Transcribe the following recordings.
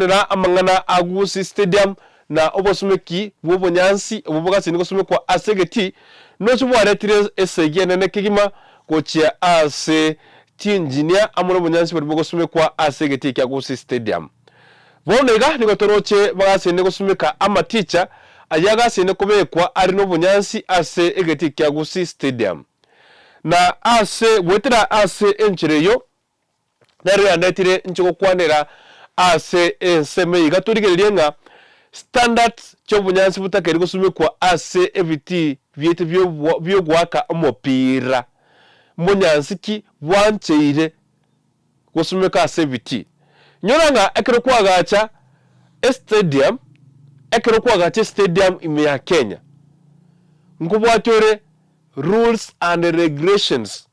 Togokwanera amang'ana a Gusii Stadium na obosumeki bw'obonyansi obwo bogasini gosumekwa ase egetii, nochio bwaretire esegi enene kegima gochia ase chiinjinia amo nobonyansi boria bogosumekwa ase egetii kia Gusii Stadium. Bono iga nigo toroche bagasini gosumeka amaticha ayio agasini kobekwa are nobonyansi ase egetii kia Gusii Stadium. Na ase goetera ase enchera eyio, Nero yandetire inche gokwanera ase ensemo eye. Iga torigererie ng'a standards chi'obonyansi botakeri gosumekwa ase ebitii biaito bi'ogoaka omopira. Mbonyansi ki bwancheire gosumeka ase ebitii? Inyora ng'a ekero kwagacha estadium, ekero kwagacha estadium ime ya Kenya, nkobwate ore rules and regulations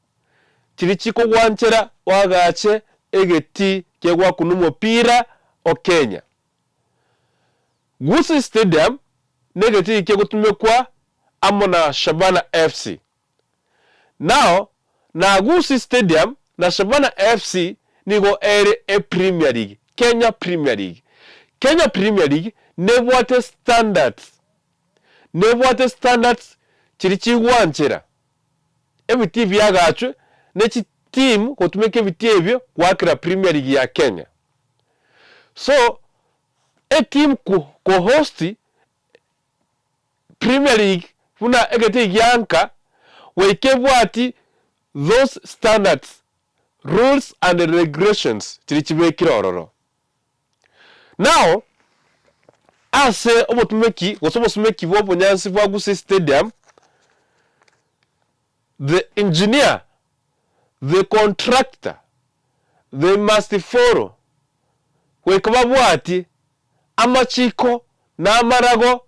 Chiria chikogwanchera oagache egetii kegoakuna omopira o Kenya. Gusii Stadium negetii kegotumekwa amo na Shabana FC. Nao na Gusii Stadium na Shabana FC nigo ere e Premier League, Kenya Premier League. Kenya Premier League nebwate standards, nebwate standards chiria chigwanchera Ebitii biagachwe ne chiteam gotumeka ebitii ebio goakera Premier League ya Kenya. So, eteam ko host Premier League buna egetii gia nka goika ebwati those standards, rules and regulations chiria chibekire ororo. Nao ase obotumeki gose obosumeki bw'obonyansi bwa Gusii Stadium, the engineer, the contractor, they must follow goika babwatie amachiko na amarago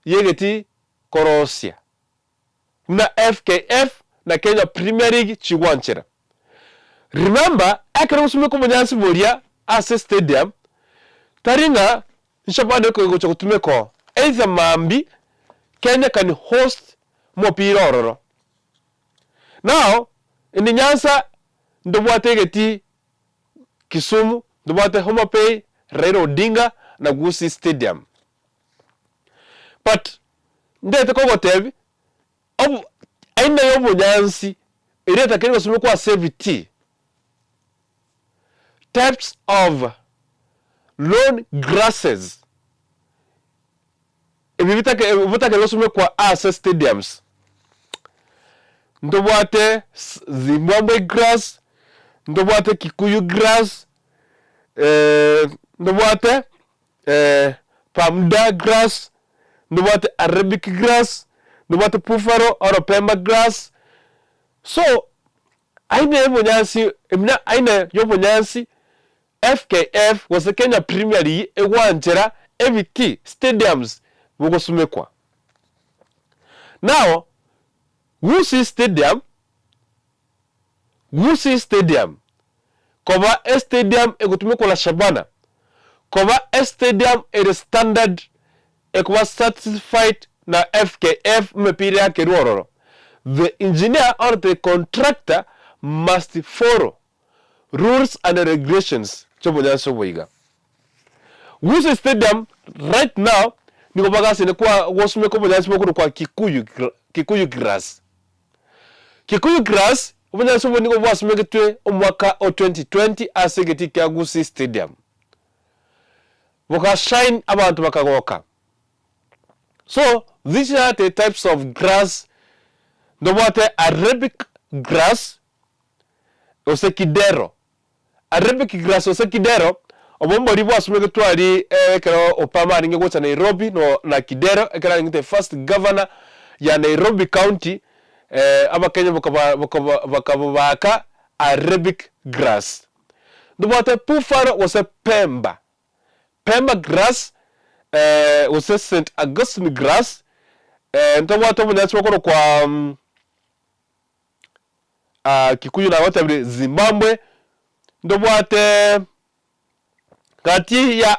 y'egetii korosia buna FKF na Kenya Premier League chigwanchera. Remember ekero ogosumeka obonyansi boria ase stadium tari ng'a Shabana egocha gotumeka oo, either mambi Kenya can host omopira ororo. Now in Nyanza ntobwate egetii Kisumu, ntobwate Homa Bay, Raila Odinga na Gusii Stadium. But ndete kogotebi obo aina ya obonyansi eria etakeire gosumekwa ase ebitii, types of lawn grasses, ebi bitake botakeire gosumekwa ase stadiums, ntobwate Zimbabwe grass, ntobwate Kikuyu grass, ntobwate Bermuda grass, ntobwate Arabic grass, ntobwate Buffalo or Pemba grass. So, aina ya obonyansi buna aina ya obonyansi FKF gose Kenya Premier League egwanchera ebitii, stadiums, bogosumekwa. Now, Gusii Stadium, Gusii Stadium koba estadium egotumekwa na Shabana, koba estadium ere standard ekoba certified na FKF emepira yakerwa ororo, the engineer or the contractor must follow rules and regulations chi'obonyansi obo iga. Gusii Stadium right now nigo bagasene kwa gosumeka obonyansi bokorokwa Kikuyu Kikuyu grass. Kikuyu grass, obonyansi obo nigo bwasumegetwe omwaka o 2020 ase egetii kia Gusii Stadium. Boka shine abanto bakagoka. So these are the types of grass ntobwate Arabic grass gose kidero. Arabic grass gose kidero, obo mboria bwasumegetwe aria ekero Obama arenge gocha Nairobi no na Kidero ekero arenge the first governor ya Nairobi county abakenya bakaba bakaba bakabobaka Arabic grass. Ntobwate Buffalo gose Pemba, Pemba grass gose St Augustine grass, ntobwate obonyansi bokorokwa Kikuyu nagotebire Zimbabwe, ntobwate gati ya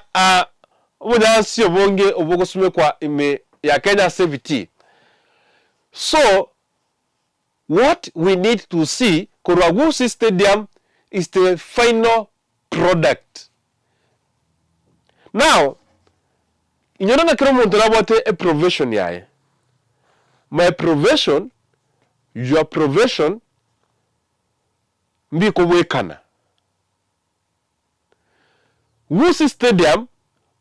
obonyansi obonge obogosumekwa ime ya Kenya ase ebitii. So what we need to see korwa Gusii Stadium is the final product. Now, inyora ng'a kera omonto nabwate eprofession yaye. My profession, your profession, mbikobwekana. Gusii Stadium,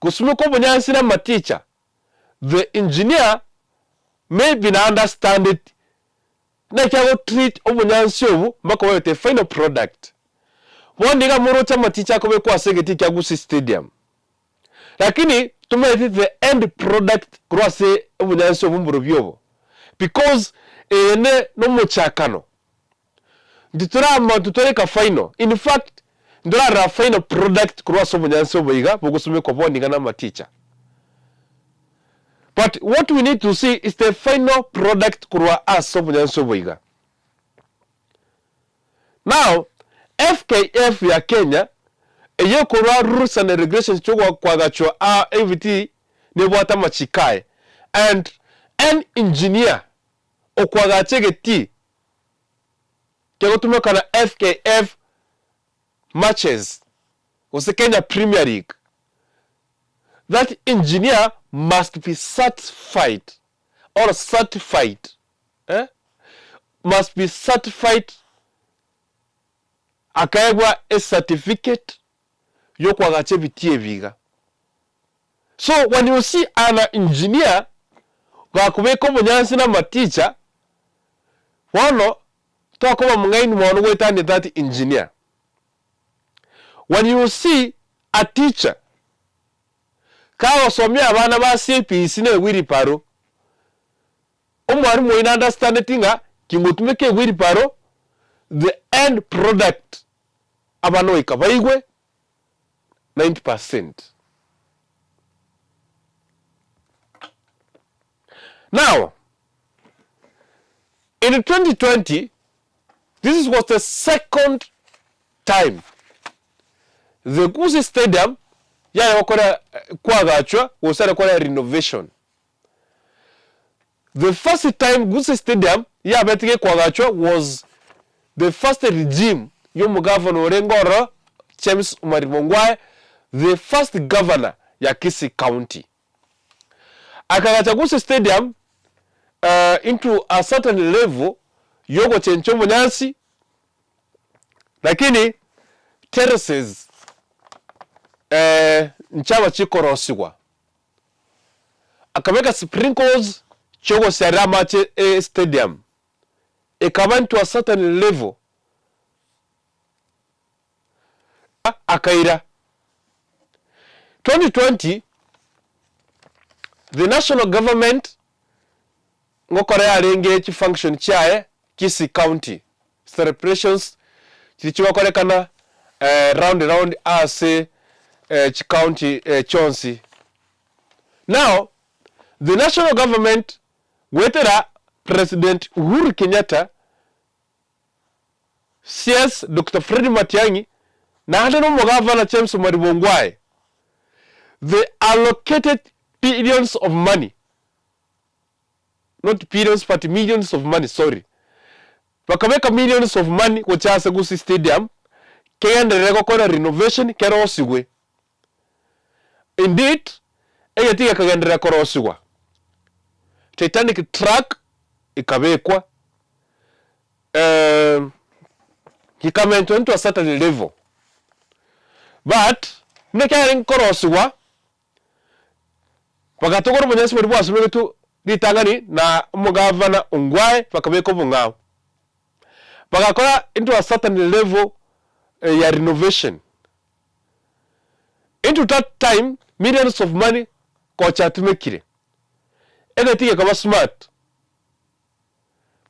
gosumeka obonyansi na amaticha, the engineer maybe na understand it naki ago treat obonyansi obo mpaka oete final product. Bono iga moroche amaticha akobekwa ase egetii kia Gusii Stadium. Lakini tomaeti the end product korwa ase obonyansi obo mborobio obo because eye ne nomochakano. Intwe tore abanto tore final, in fact ntorarora final product korwa ase obonyansi obo iga bogosumekwa bono iga na amaticha. But what we need to see is the final product korwa ase obonyansi obo iga. Now, FKF ya Kenya eye ekorwa rules and regulations chiokwagachwa aa AVT nebwate amachiko aye and an engineer okwagacha egetii kegotumeka na FKF matches gose Kenya Premier League, that engineer must be satisfied or certified eh, must be certified akaegwa ecertificate yokwagacha ebitii ebi iga. So when you see an engineer gakobeka obonyansi na amaticha, bono tokoba mong'aini mono goetania that engineer. When you see a teacher kagosomia abana ba CPC na ewheelbarrow, omwalimu oyio na understandeti ng'a kingotumeka ewheelbarrow, the end product abana goika baigwe 90 percent. Now, in 2020, this was the second time the Gusii Stadium yare gokora kwagachwa gose yare gokora renovation. The first time Gusii Stadium yabete gekwagachwa was the first regime ya omogavana orenge ororo James Omari Mongwae, the first governor ya Kisii County. Akagacha Gusii Stadium into a certain level yogochencha obonyansi lakini terraces nchiaba chikorosigwa. Akabeka sprinkles chiogosiarera amache e stadium ekaba into a certain level akaira. 2020 the national government ngokora yarenge chifunction chiaye Kisii county celebrations chiria chigokorekana round round ase chicounty chionsi. Now the national government goetera President Uhuru Kenyatta, CS Doctor Fred Matiang'i naende na omogavana James Omariba Ongwae they allocated billions of money not billions but millions of money sorry, bakabeka millions of money gochia ase Gusii Stadium kegenderere gokora renovation kerosigwe. Indeed, egetii gekagenderera korosigwa, Titanic track ekabekwa, gikamentwa into a certain level but buna kiarenge korosigwa. Bagatogora obonyansi boria bwasomegetwe ritang'ani na omogavana Ongwae, bakabeka obong'ao. Bagakora into a certain level ya renovation. Into that time millions of money kochatumekire. Egeti gekaba smart.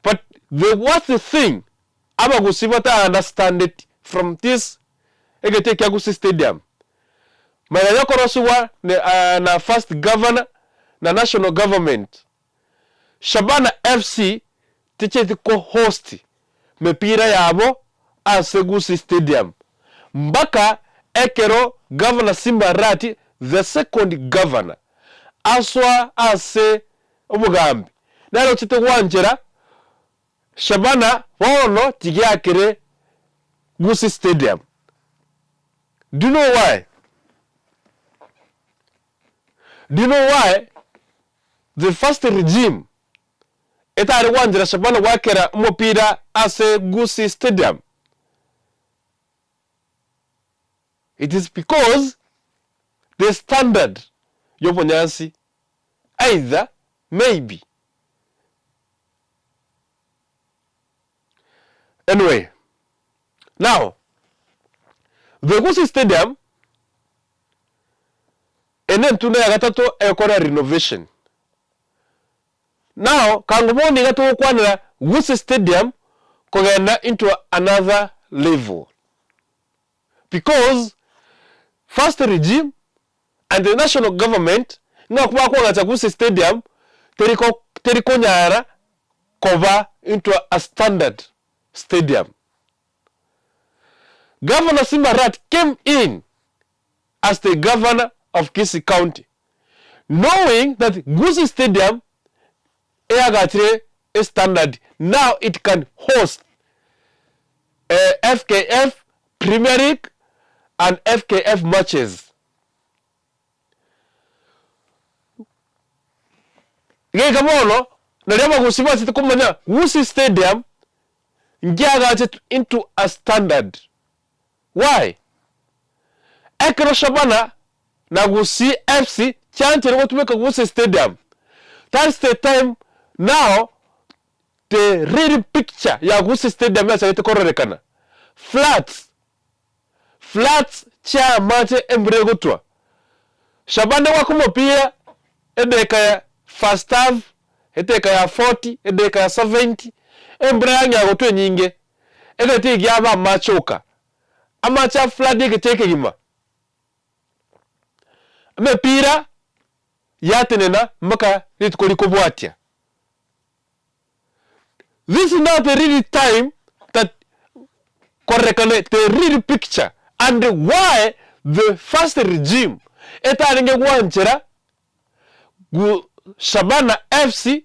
But the worst thing abagusii bata understandeti from this egeti ekia Gusii Stadium, magega yokorosigwa na first governor na national government, Shabana FC ticheti ko host mepira yabo ase Gusii Stadium mpaka ekero Governor Simba Arati the second governor asoa ase obogambi nere ochete gwanchera Shabana bono tigiakire Gusii Stadium. Do you know why? Do you know why the first regime etare gwanchera Shabana goakera omopira ase Gusii Stadium? It is because the standard y'obonyansi either maybe Anyway, now the Gusii Stadium ene entunda ya gatato egokora renovation. Now kango bono iga togokwanera Gusii Stadium kogenda into another level because first regime and the national government ng'a bakoagacha Gusii Stadium teri ko teri konyara koba into a standard stadium. Governor Simba Arati came in as the governor of Kisii County knowing that Gusii Stadium eagachire e standard now it can host FKF Premier League and FKF matches. Geika bono nario abagusii bachete komanya Gusii Stadium nkiagachetwe into a standard. Why? Ekero Shabana na Gusii FC chianchire gotumeka Gusii Stadium, that's the time now the real picture ya Gusii Stadium yachagete kororekana. Floods, floods chia amache embura egotwa. Shabana egwaka omopira edakika ya first half, edakika ya 40, edakika ya 70, embura yang'ea gotwa enyinge, egetii giaba amache oka. Amache a flood egetii ekegima. Emepira yatenena mpaka rituko rikobwatia. This is not the really time that korekane the real picture and why the first regime etarenge gwanchera gu Shabana FC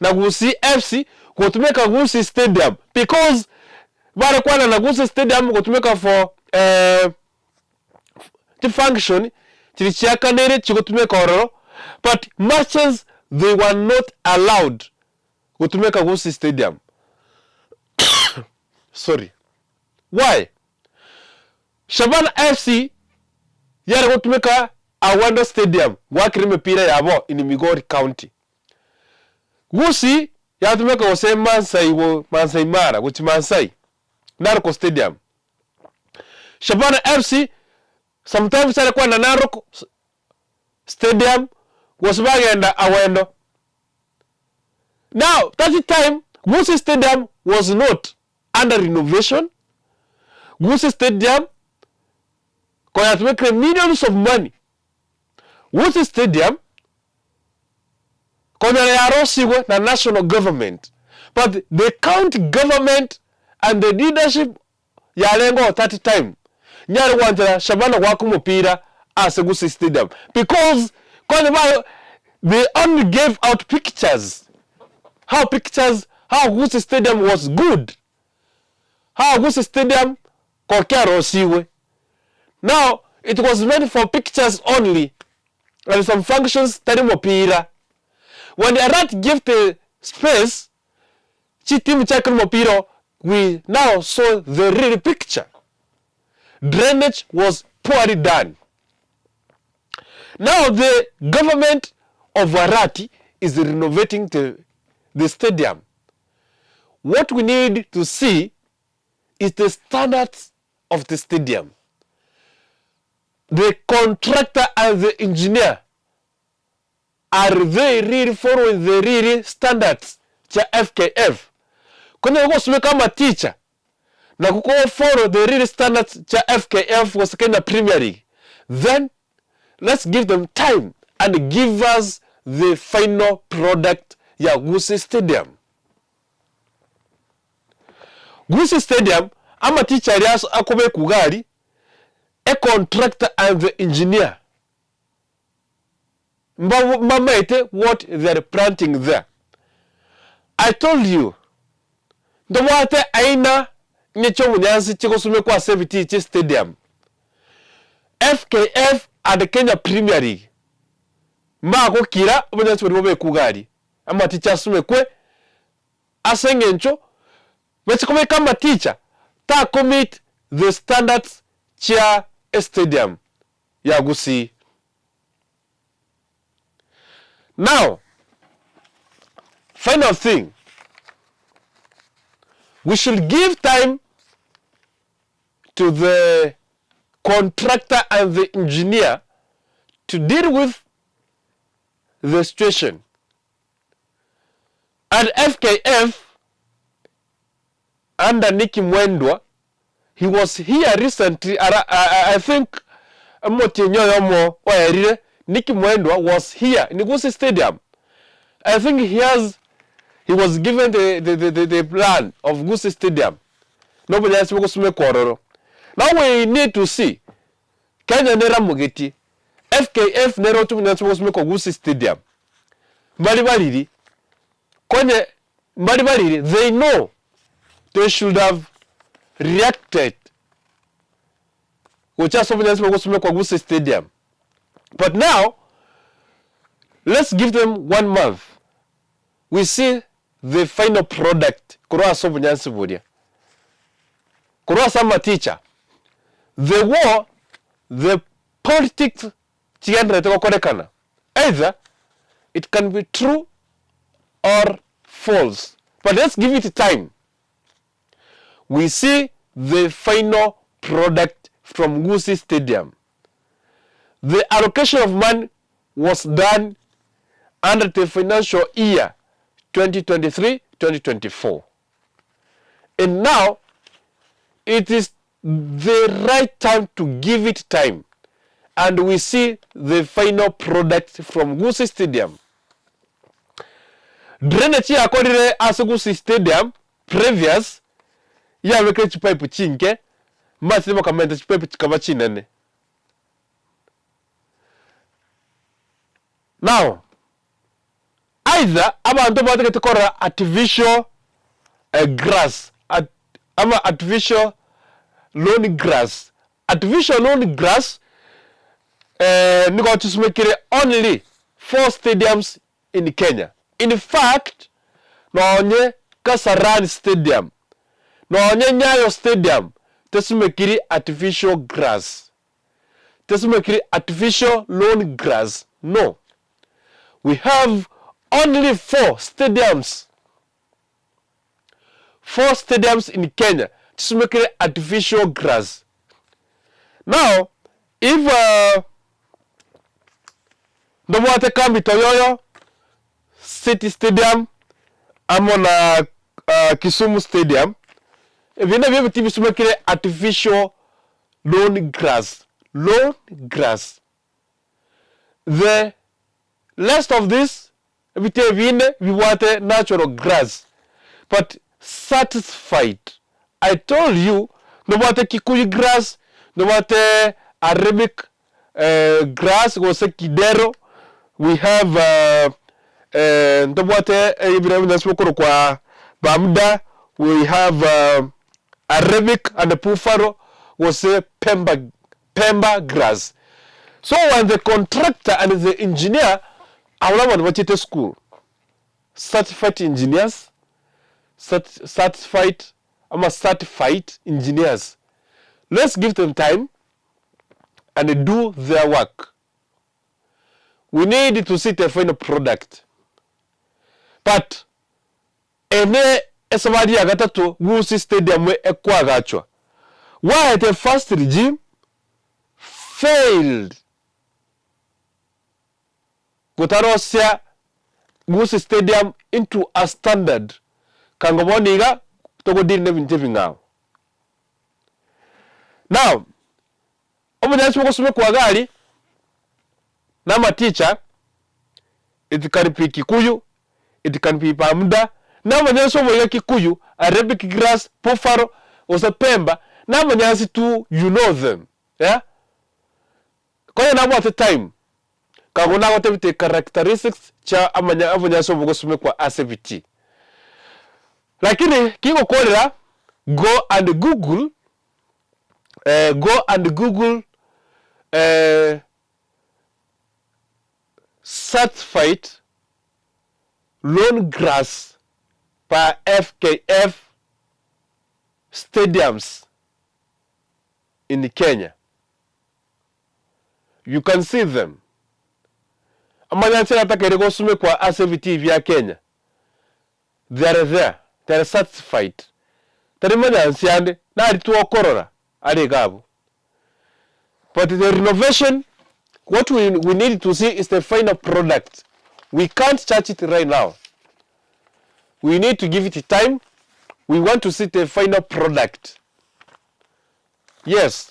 na Gusii FC gotumeka Gusii Stadium because bare kwana na Gusii Stadium gotumeka for eh, chifunction chiri chiakanire chigotumeka ororo but matches they were not allowed gotumeka Gusii Stadium sorry why Shabana FC yare gotumeka Awendo Stadium goakera emepira yabo in Migori County Gusii yatumeka gose Maasai go Maasai Mara gochia Maasai Narok Stadium Shabana FC sometimes are kwana Narok Stadium gose bagenda Awendo. Now that time Gusii Stadium was not under renovation, Gusii Stadium koyatumekire millions of money. Gusii Stadium konyora yarosigwe na national government but the county government and the leadership yarengeo that time nyare gwanchera Shabana goaka omopira ase Gusii Stadium because konye ba they only gave out pictures how pictures how Gusii Stadium was good how Gusii Stadium kokiarosigwe now it was meant for pictures only and some functions tari mopira when Arati give the space chitimu chiakera omopira oo we now saw the real picture drainage was poorly done now the government of Arati is renovating the, the stadium what we need to see is the standards of the stadium the contractor and the engineer are they really following the really standards chia FKF? Konyara gosumeka amaticha na go follow the really standards chia FKF gose Kenya Premier League then let's give them time and give us the final product ya Gusii Stadium. Gusii Stadium amaticha aria akobekwa iga aria e contractor and the engineer mbamaete what they are planting there. I told you ntobwate aina inye chiobonyansi chigosumekwa ase ebitii chie stadium, FKF and Kenya Premier League. Mbagokira obonyansi boria bobekwe iga aria, amaticha asumekwe, ase eng'encho bache kobeka amaticha tako meet the standards chia estadium ya Gusii. Now, final thing, we should give time to the contractor and the engineer to deal with the situation. And FKF under Nicky Mwendwa, he was here recently, ara, I, I think omotienyi oyomo oerire, Nicky Mwendwa was here in Gusii Stadium. I think he has, he was given the, the, the, the, the plan of Gusii Stadium. Nobonyansi bogosumekwa ororo. Now we need to see Kenya neramogetie, FKF neroche obonyansi bogosumekwa Gusii Stadium. Mbari bariri, konye mbari bariri, they know they should have reacted gocha ase obonyansi bogosumekwa Gusii Stadium. But now, let's give them one month, we see the final product korwa ase obonyansi boria, korwa ase amaticha, the war, the politics chigendererete gokorekana, either it can be true or false, but let's give it time, we see the final product from Gusii Stadium. The allocation of money was done under the financial year 2023-2024. And now it is the right time to give it time and we see the final product from Gusii Stadium. Drainage yakorire ase Gusii Stadium previous yabekire chipipe chinke machire bakamenta chipipe chikaba chinene. Now, either abanto batagete korora artificial grass ama artificial lawn grass, artificial lawn grass nigo chisumekire only four stadiums in Kenya. In fact, nonye Kasarani Stadium, nonye Nyayo Stadium tesumekiri artificial grass. Tesumekiri artificial lawn grass, no. We have only four stadiums, four stadiums in Kenya chisumekire artificial grass. Now, if uh, ndobwate Kambi Toyoyo, City Stadium, amo na uh, Kisumu Stadium, ebi nabio ebiti bisumekire artificial lawn grass, lawn grass. The rest of this ebiti ebinde bibwate natural grass but satisfied I told you nobwate Kikuyu grass, nobwate Arabic grass gose kidero, we have ntobwate ebire ebinyansi bokorokwa Bermuda, we have Arabic and Buffalo gose Pemba Pemba grass. So when the contractor and the engineer abwo nabanto bachete school, certified engineers, certified ama certified engineers, let's give them time and do their work. We need to see the final product. But ene esabari ya gatato Gusii Stadium ekwagachwa. Why the first regime failed gotarosia Gusii Stadium into a standard kango bono iga togodiri na ebinto ebing'ao. Now, Omonyansi bw'ogosumekwa iga aria namaticha, it can be Kikuyu, it can be Bermuda, na omonyansi omoiga Kikuyu, Arabic grass, Buffalo, gose Pemba, na amonyansi tu you know them, yeah? Konya nabwate time, kago nagotebete characteristics chia amanya obonyansi obo bogosumekwa ase ebitii. Lakini kingokorera, go and google Go and google certified. certified lawn grass per FKF stadiums in Kenya. You can see them. Amanyansi aratakeire gosumekwa ase ebitii bia Kenya, they are there, they are certified. Tari manyansi ande, nari twokorora are iga abwo. But the renovation, what we, we need to see is the final product. We can't judge it right now. We need to give it time. We want to see the final product. Yes.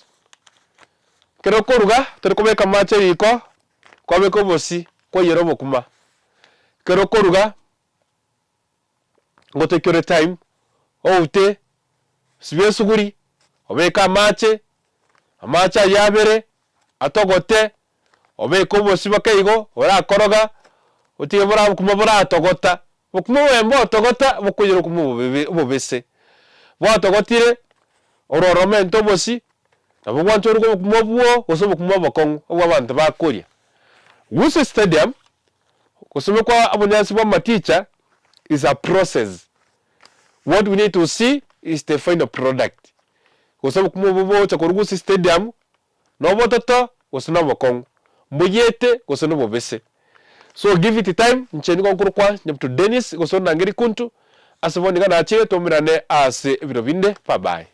Ekero okoruga, tori kobeka amache riko, kwabeka obosie, kwaiyora obokima. Ekero okoruga, ngotake ore time, oute, osibie esuguri, obeke amache, amache ayio abere, atogote, obeke obosie bake igo, orakoroga, otige bora obokima boratogota, obokima obo mbotogota, bokoiyora obokima obobebe obobese. Bwatogotire, ororo omente obosie, nabo gwancha oruge obokima obwo, gose obokima obokong'u, obwa abanto bakoria. Gusii stadium, gosomekwa obonyansi bwa amaticha is a process. What we need to see is the final product. Gose obokima obwo bogocha korwa Gusii stadium, na obototo gose na obokong'u, mboyete gose na obobese. So give it time, inche nigo nkorokwa Nyabuto Dennis gose Onangeri Kuntu, ase bono iga nachire twaumerane ase ebiro binde, bye bye.